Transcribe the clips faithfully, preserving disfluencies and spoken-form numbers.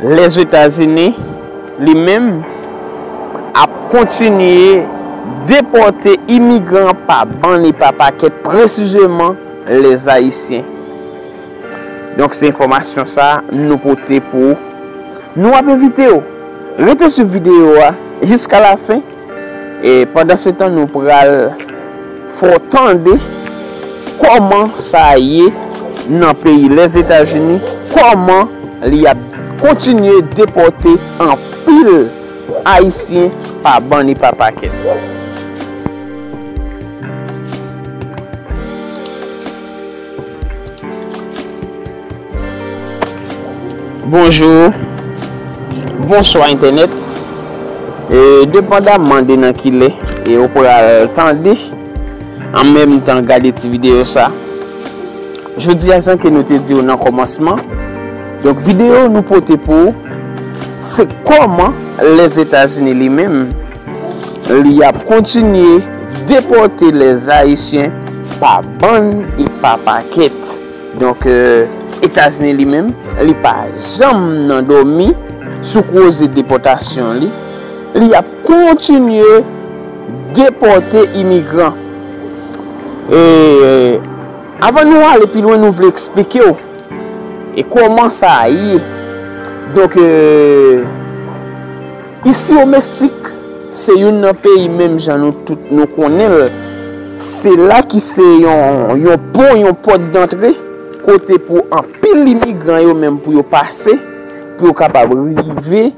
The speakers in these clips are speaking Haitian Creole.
Lèzetazini, li menm, ap kontinye depòte imigran pa bann e pa pakèt, presizeman lèzayisyen. Donk, se enfòmasyon sa nou pote pou ou. Nou ap envite w rete swiv videyo a jiska lafen. E pandansetan, nou pral fè w tande kòman sa ye nan peyi Lèzetazini, kòman li ap kontinye depòte anpil Ayisyen pa bann e pa pakèt. Bonjou, bonswa entènèt. E, depandaman de nan ki lè e ou pral tande, an menm tan gade ti videyo sa. Jodi a, jan ke nou te di w nan kòmansman, donk videyo nou pote pou ou, se kòman Lèzetazini li menm, li ap kontinye depòte lèzayisyen pa bann e pa pakèt. Donk, e, Etazini li menm, li pa janm nan dòmi sou koze depòtasyon li. Li ap kontinye depòte imigran. E avan nou ale pi lwen, nou vle eksplike w e kòman sa ye. Donk, e, isi o Meksik, se youn nan peyi, menm jan nou tout nou konnen l, se la ki se yon, yon pon, yon pòt dantre, kote pou anpil imigran yo menm pou yo pase, pou yo kapab rive,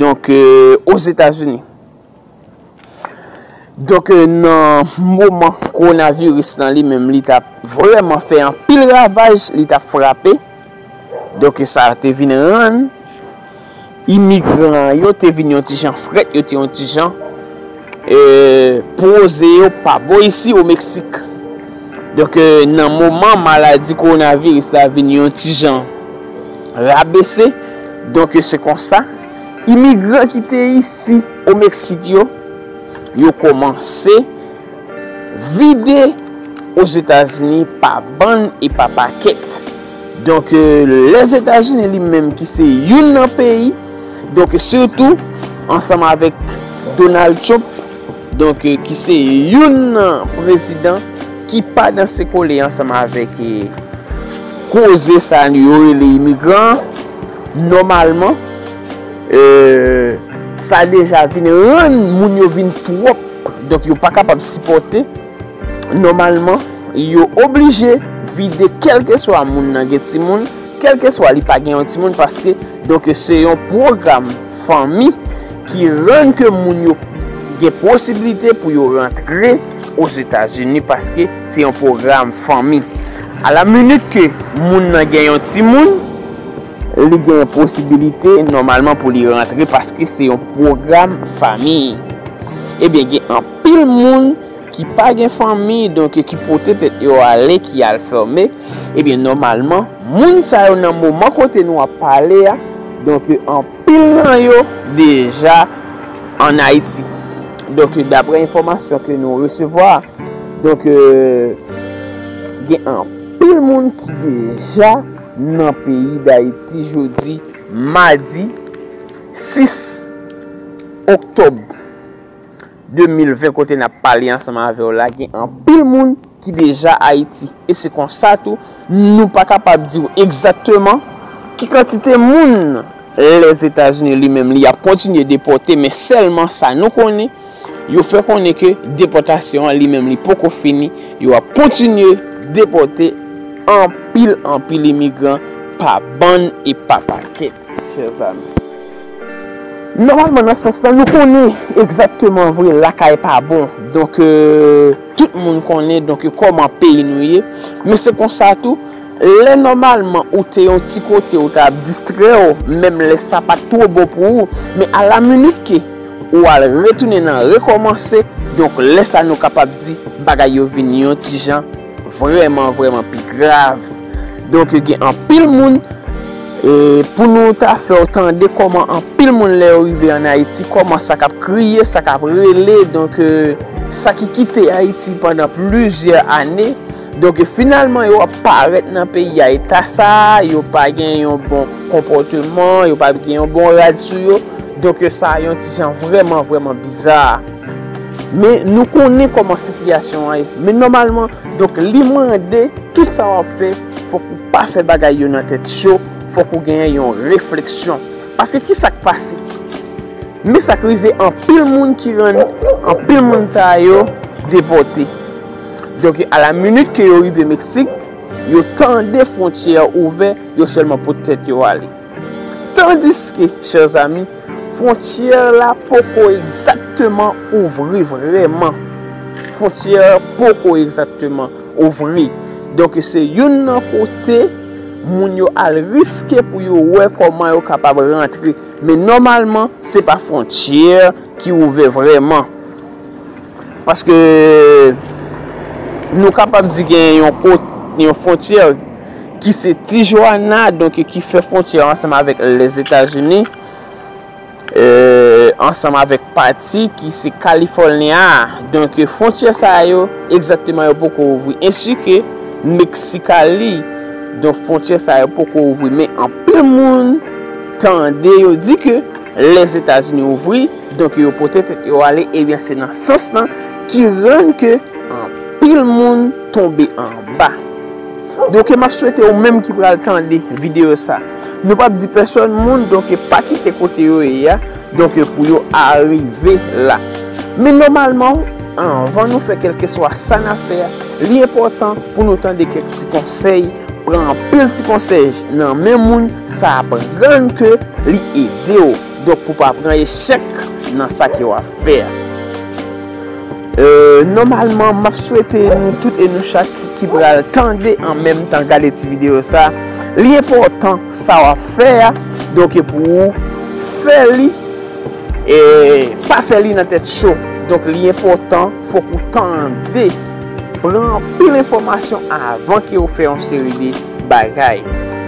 donk, e, Ozetazini. Donk, e, nan moman kowonaviris lan li menm, li t ap vrèman fè anpil ravaj, li t ap frape. Donk, sa te vin rann imigran yo te vin yon ti jan frèt, yo te yon ti jan, e, poze yo pa bò isi o Meksik. Donk, e, nan moman maladi kowonaviris la vin yon ti jan rabese, donk, e, se konsa, imigran ki te isi o Meksik yo, yo kòmanse vide Ozetazini pa bann e pa pakèt. Donk, e, Lèzetazini li menm ki se youn nan peyi, donk, sitou ansanm avèk Donald Trump, donk, e, ki se youn nan prezidan ki pa danse kole ansanm avèk, e, koze sa yo rele imigran, nòmalman, e, sa deja vin rann moun yo vin twòp. Donk, yo pa kapab sipòte. Nòmalman, yo oblije vide, kèlkeswa moun nan gen timoun, kèlkeswa li pa gen yon timoun, paske, donk, se yon pwogram fanmi ki rann ke moun yo gen posiblite pou yo rantre Ozetazini, paske se yon pwogram fanmi. A la minit ke moun nan gen yon timoun, li gen posibilite nòmalman pou li rantre, paske se yon pwogram fanmi. Ebyen, gen anpil moun ki pa gen fanmi, donk, ki pote tèt yo ale, ki al fèmen, ebyen, nòmalman, moun sa yo nan moman kote nou ap pale a, donk, anpil nan yo deja ann Ayiti. Donk, daprè enfòmasyon ke nou resevwa, donk, e, gen anpil moun ki deja nan peyi Dayiti jodi madi sis oktòb de mil ven, kote n ap pale ansanm avè w la, gen anpil moun ki deja Ayiti. E se konsa tou, nou pa kapab di w egzakteman ki kantite moun Lèzetazini li menm li ap kontinye depòte, men sèlman sa nou konnen, yo fè konnen ke depòtasyon an li menm li poko fini, yo ap kontinye depòte anpil, anpil imigran pa bann e pa pakèt, chè zami. Nòmalman, nan sans lan, nou konnen egzakteman vre, lakay pa bon. Donk, e, tout moun konnen, donk, kòman peyi nou ye. Men se konsa tou, lè nòmalman ou te yon ti kote, ou t ap distrè w, menm lè sa pa t twò bon pou ou, men a la minit ke ou al retounen nan rekòmanse, donk, lè sa nou kapab di bagay yo vin yon ti jan vrèman, vrèman pi grav. Donk, gen anpil moun, e, pou nou ta fè w tande kòman anpil moun, lè yo rive ann Ayiti, kòman sa k ap kriye, sa k ap rele, donk, e, sa ki kite Ayiti pandan plizyè ane, Donk, finalman, yo ap parèt nan peyi a eta sa, yo pa gen yon bon konpòteman, yo pa gen yon bon rad sou yo. Donk, sa yon ti jan vrèman, vrèman biza. Men nou konnen kòman sitiyasyon an ye. Men nòmalman, donk, li mande tout sa w ap fè, fòk ou pa fè bagay yo nan tèt cho, fòk ou genyen yon refleksyon. Paske ki sa k pase? Men sa k rive anpil moun ki rann anpil moun sa yo depòte. Donk, alaminit ke yo rive Meksik, yo tande fwontyè a ouvè, yo sèlman pot tèt yo ale. Tandiske, chè zami, fwontyè la poko egzakteman ouvri vrèman. Fwontyè a poko egzakteman ouvri. Donk, se youn nan kote moun yo al riske pou yo wè kòman yo kapab rantre. Men nòmalman, se pa fwontyè ki ouvè vrèman. Paske nou kapab di gen yon kot, yon fwontyè ki se Tijuana, donk ki fè fwontyè ansanm avèk Lèzetazini, e, ansanm avèk pati ki se Kalifònya a. Donk, fwontyè sa yo, egzakteman, yo poko ouvri. Ensi ke Meksikali, donk, fwontyè sa yo poko ouvri. Men anpil moun tande yo di ke Lèzetazini ouvri, donk yo pote tèt yo ale, ebyen, se nan sans lan ki rann ke anpil moun tonbe anba. Donk, m ap swete ou menm ki pral tande videyo sa, nou p ap di pèsòn moun, donk, pa kite kote yo ye a, donk, pou yo arive la. Men nòmalman, anvan nou fè kèlkeswa sa n ap fè a, li enpòtan pou nou tande kèk ti konsèy, pran anpil ti konsèy nan men moun sa ap rann ke li ede w. Donk, pou pa pran echèk nan sa ke w ap fè a. E, nòmalman, m ap swete nou tout e nou chak ki pral tande an menm tan gade ti videyo sa, li enpòtan sa w ap fè a, donk pou ou fè li, e pa fè li nan tèt cho. Donk, li enpòtan, fòk ou tande, pran anpil enfòmasyon avan ke ou fè yon seri de bagay.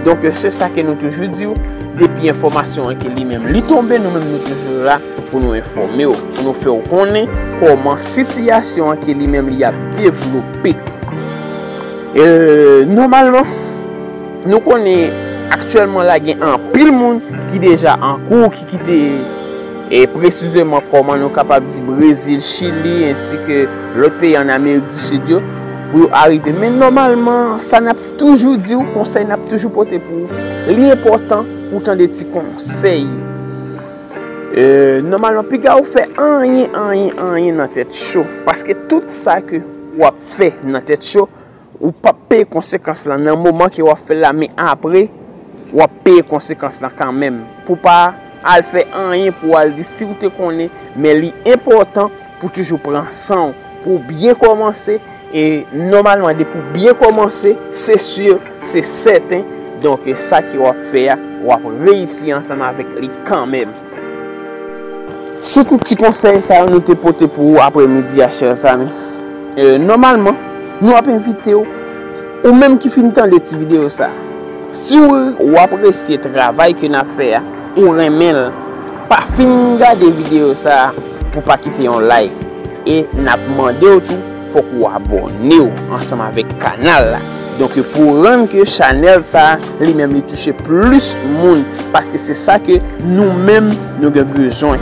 Donk, se sa ke nou toujou di w, depi enfòmasyon an ke li menm li tonbe, nou menm nou toujou la pou nou enfòme w, pou nou fè w konnen kòman sitiyasyon an ke li menm li ap devlope. E, nòmalman, nou konnen aktyèlman la gen anpil moun ki deja an kou, ki kite, e presizeman kòman nou kapab di Brezil, Chili, ensi ke lòt peyi ann Amerik di Sid yo, pou yo arive. Men nòmalman, sa n ap toujou di w, konsèy n ap toujou pote pou ou, li enpòtan pou w tande ti konsèy. E, nòmalman, piga ou fè anyen, anyen, anyen nan tèt cho. Paske tout sa ke w ap fè nan tèt cho, ou p ap peye konsekans lan nan moman ke w ap fè l la, men apre, w ap peye konsekans lan kanmenm. Pou pa al fè anyen pou w al di si w te konnen, men li enpòtan pou toujou pran san w, pou w byen kòmanse, e nòmalman, depi w byen kòmanse, se si, se sèten, donk, sa ke w ap fè a, w ap reyisi ansanm avèk li kanmenm. Se tout ti konsèy sa yo nou te pote pou ou aprèmidi a, chè zanmi. E, nòmalman, nou ap envite w, ou menm ki fin tande ti videyo sa, si w, w apresye travay ke n ap fè a, ou renmen l, pa fin gade videyo sa pou pa kite yon like. E n ap mande w tou, fòk ou abòne w ansanm avèk kanal la. Donk, pou rann ke chanèl sa, li menm, li touche plis moun, paske se sa ke nou menm, nou gen bezwen.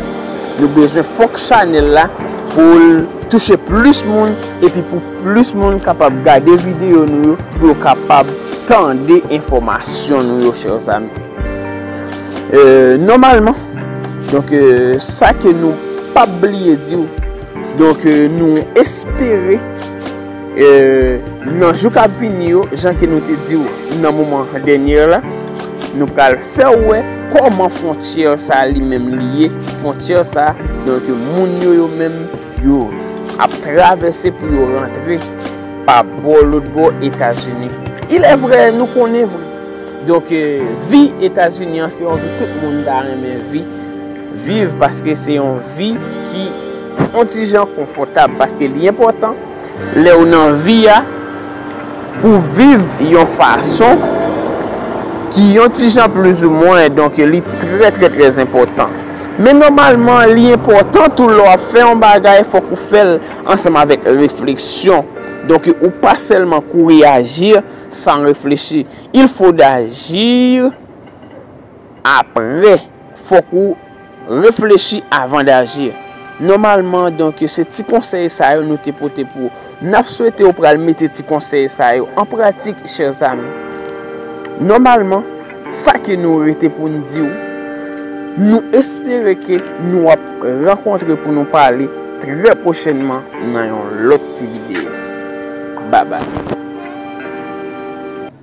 Nou bezwen fòk chanèl la pou l touche plis moun, epi pou plis moun kapab gade videyo nou yo, pou yo kapab tande enfòmasyon nou yo, chè zanmi. E, nòmalman, donk, e, sa ke nou p ap bliye di w, donk, e, nou espere, e, nan jou k ap vini yo, jan ke nou te di w nan moman dènye la, nou pral fè w wè kòman fwontyè sa li menm li ye, fwontyè sa, donk, moun yo, yo menm, yo ap travèse pou yo rantre pa bò lòt bò Etazini. Ilèvrè, nou konnen vre. Donk, e, vi Etazini an se yon vi tout moun ta renmen vi, viv, paske se yon vi ki yon ti jan konfòtab, paske li enpòtan lè w nan vi a pou viv yon fason ki yon ti jan plizoumwen, donk li trè, trè, trè enpòtan. Men nòmalman, li enpòtan tou lè w ap fè yon bagay, fòk ou fè l ansanm avèk refleksyon. Donc, ou pas seulement courir et agir sans réfléchir. Il faut d'agir après. Fòk ou reflechi avan d'agir. Nòmalman, donk, se ti konsèy sa yo nou te pote pou ou. N ap swete ou pral mete ti konsèy sa yo an pratik, chè zanmi. Nòmalman, sa ke nou rete pou n di w, nou espere ke nou ap rankontre pou nou pale trè pwochènman nan yon lòt ti videyo. Babay.